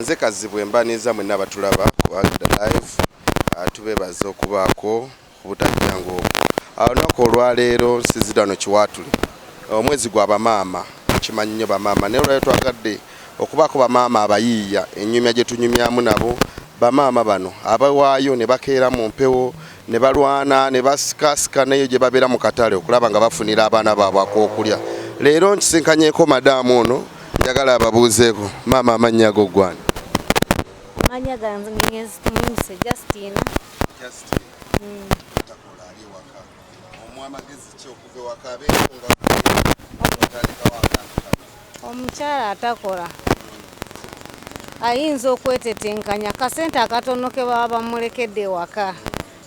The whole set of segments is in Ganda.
Nze Kazibwe mbaniriza mwenna abatulaba ku Agda Live. Tubeebaza okubaako obutajjangu obwo. Olunaku olwaleero nsinzidde wano Kiwaatule, omwezi gwa bamaama, mukimanyi nnyo bamaama, naye olwaleero twagadde okubaako bamaama abayiiya ennyumya gye tunyumyamu nabo. Bamaama bano abawaayo ne bakeera mu mpewo ne balwana ne basikasika neyo gye babeera mu katale okulaba nga bafunira abaana baabwe ak'okulya. Leero nkisinkanyeeko madaamu ono, njagala ababuuzeeko. Maama, amannya go ggwani? Amannya gange Tumwimuse Justina. Justin takola, ali ewaka. Omuwa amagezi ki okuva ewaka abeeko nga otandikawo akantu kano? Omukyala atakola ayinza okwetetenkanya kasente akatono ke baba bamulekedde ewaka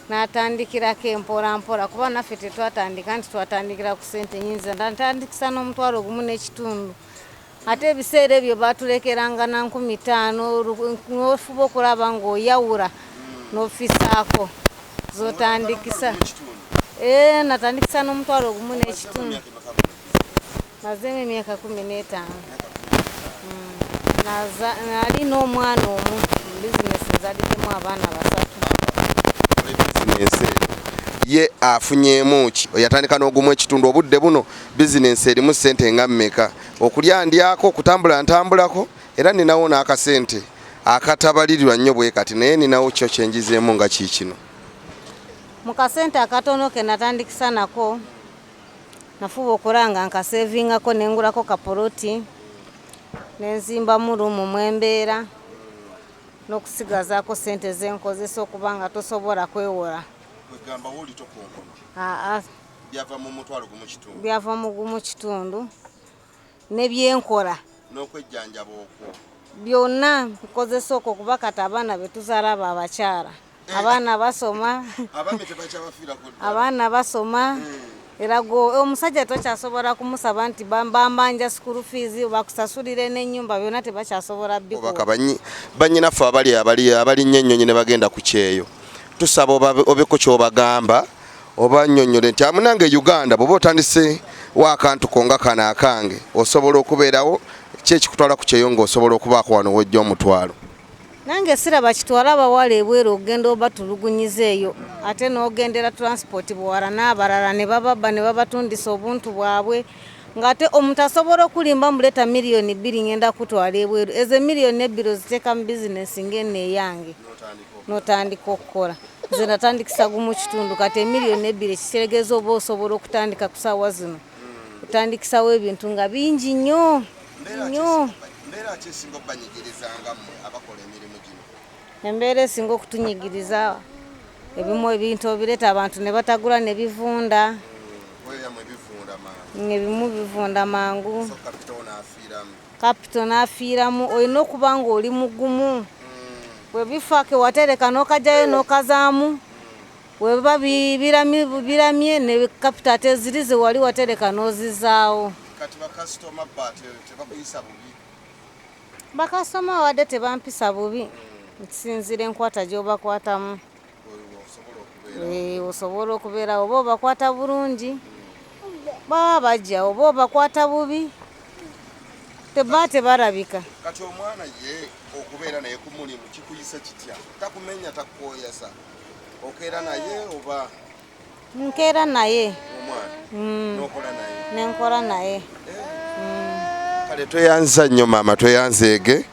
n'atandikirako empola mpola, kuba naffe tetwatandika nti twatandikira ku sente nyingi. Natandikisa n'omutwalo 1 n'ekitundu, ate ebiseera ebyo batulekeranga na 5,000. N'ofuba okulaba ng'oyawula n'ofisaako zotandikisa. Ee, natandikisa n'omutwalo 1 n'ekitundu. Mazeemu emyaka 15. Nali n'omwana omu mu bizinesi, nzaliddemu abaana basatu. Bizinensi eno ye afunyeemu ki? Yatandika n'ogumu ekitundu, obudde buno bizinensi erimu ssente nga mmeka? Okulya ndyako, okutambula ntambulako, era ninawo n'akasente akatabalirirwa nnyo bwe kati, naye ninawo kyo kyenjizeemu nga kiikino. Mu kasente akatono ke natandikisa nako, nafuba okulaba nga nkasevingako, nengulako kapoloti, nenzimbamu room mwembeera, n'okusigazaako sente zenkozesa, okuba nga tosobola kwewola. Kwegamba wooli tokonkona? Aa. Byava mu 1.5 kitundu? Byava mu gumu kitundu nebyenkola. N'okwejjanjaba okwo? Byonna nkozesa okwo, kuba kati abaana betuzaala abo abakyala, abaana basoma. Abaami tebakyabafiirako ddala. Abaana basoma, era go omusajja tokyasobola kumusaba nti bambanja school fees, bakusasulire n'ennyumba, byonna tebakyasobola bikuwa. Obaka bannyinaffe abali abali abalinnya ennyonyi ne bagenda ku kyeyo, tusaba obeko ky'obagamba, oba nnyonnyole nti amunange Uganda bw'oba otandise wa akantu ko nga kano akange, osobola okubeerawo. Ki ekikutwala ku kyeyo ng'osobola okubaako wano wojja omutwalo? Nange siraba kitwala abawala ebweru okugenda obatulugunyiza eyo, ate n'ogendera transport buwala n'abalala ne bababba ne babatundisa obuntu bwabwe, ng'ate omuntu asobola okulimba, muleeta miliyoni 2, ngenda kutwala ebweru. Ezo emiliyoni 2 oziteeka mu bizinesi ng'eno eyange n'otandika okukola. Nze natandikisa gumu kitundu, kati emiliyoni 2 ekitegeeza oba osobola okutandika ku saawa zino, otandikisawo ebintu nga bingi nnyo nnyo. Mbeera ki esinga obanyigirizanga mmwe abakola emirimu gino? Embeera esinga okutunyigiriza, ebimu ebintu obireeta abantu ne batagula ne bivunda. Oyamu ebivunda mangu? Ebimu bivunda mangu. So kapito n'afiiramu? Kapito n'afiiramu. Olina okuba ng'oli mugumu. Bwe bifa, ke watereka n'okajjayo n'okazaamu, bwe biba biramye ne kapito, ate ziri ze wali watereka n'ozizaawo. Kati bakasitoma ba tebakuyisa bubi? Bakasitoma babadde tebampisa bubi, nkisinziira enkwata gy'obakwatamu. Osobola okubeera? Osobola okubeera, oba obakwata bulungi baba bajja, oba obakwata bubi teba tebalabika. Kati omwana ye okubeera naye ku mulimu kikuyisa kitya? Takumenya, takukoyasa? Okeera naye oba? Nkeera naye. Omwana nokola naye? Nenkola naye. Kale tweyanza nnyo maama, tweyanzeege.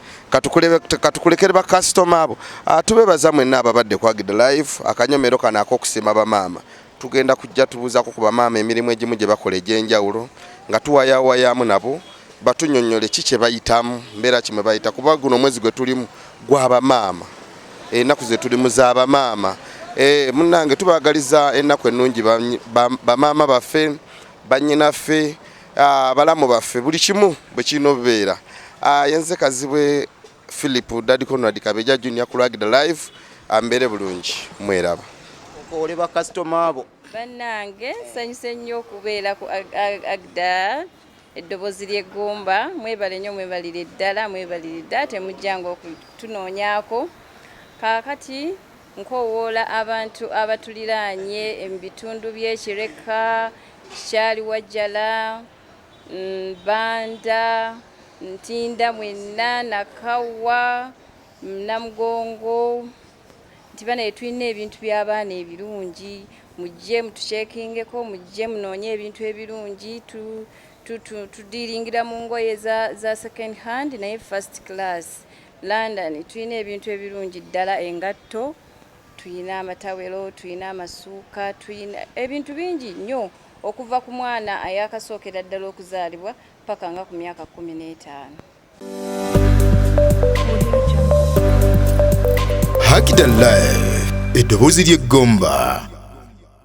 Katukulekere bakasitoma abo. Tubebaza mwenna ababadde ku Agida Live. Akanyomero kano ak'okusiima bamaama, tugenda kujja tubuuzaako ku bamaama emirimu egimu gye bakola egy'enjawulo, nga tuwayawayaamu nabo batunyonnyole ki kye bayitamu, mbeera ki mwe bayita, kuba guno omwezi gwe tulimu gw'abamaama, ennaku ze tulimu z'abamaama. Munnange, tubaagaliza ennaku ennungi bamaama baffe, bannyinaffe, balamu baffe, buli kimu bwe kirina obubeera. Yenze Kazibwe Philip Daddy Conrad Kabeja Junior ku Lwagida Live. Ambeere bulungi, mweraba. Okoole bakasitoma abo. Bannange, nsanyuse nnyo okubeera ku Agda, eddoboozi ly'eggumba. Mwebale nnyo, mwebalire ddala, mwebalire ddala, temujjanga okutunoonyaako. Kaakati nkowoola abantu abatuliraanye mu bitundu by'Ekireka, Kyaliwajjala, Banda, Ntinda, mwenna, Nakawa. Namugongo, nti banaye tulina ebintu by'abaana ebirungi, mujje mutukyekingeko, mujje munoonye ebintu ebirungi. Tudiringira mu ngoye za second hand naye first class. London tulina ebintu ebirungi ddala, engatto, tulina amatawero, tulina amasuuka, tulina ebintu bingi nnyo okuva ku mwana ayakasookera ddala okuzaalibwa paka nga ku myaka 15. Hakida Live, eddoboozi ly'eggomba.